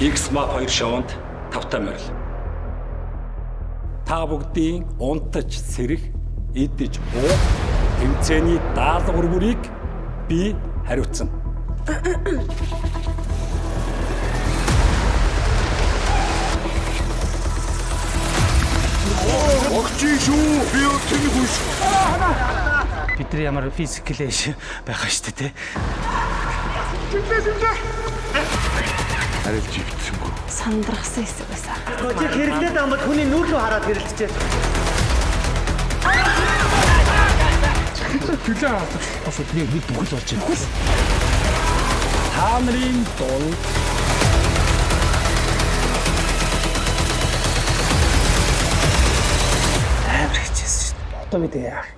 X-Map 2 шоунд тавтай морил. Та бүгдийн унтаж сэрэх, идэж уух тэмцээний даалгавар бүрийг би хариуцсан. Огчин шүү. Би тэр хүн шүү. Бид нар ямар физикэл байгаа шүү дээ, тэ. Арай л живдсэнгүй. Сандрахсан хэсэг байсан. Чи хэрэглээд байгаа бол хүний нүүр рүү хараад хэрэлдэж. Төлөө алдах бас нэг нэг бүхэл болж байна. Та нарын дунд Амар хичээсэн шүү дээ. Одоо бид яах?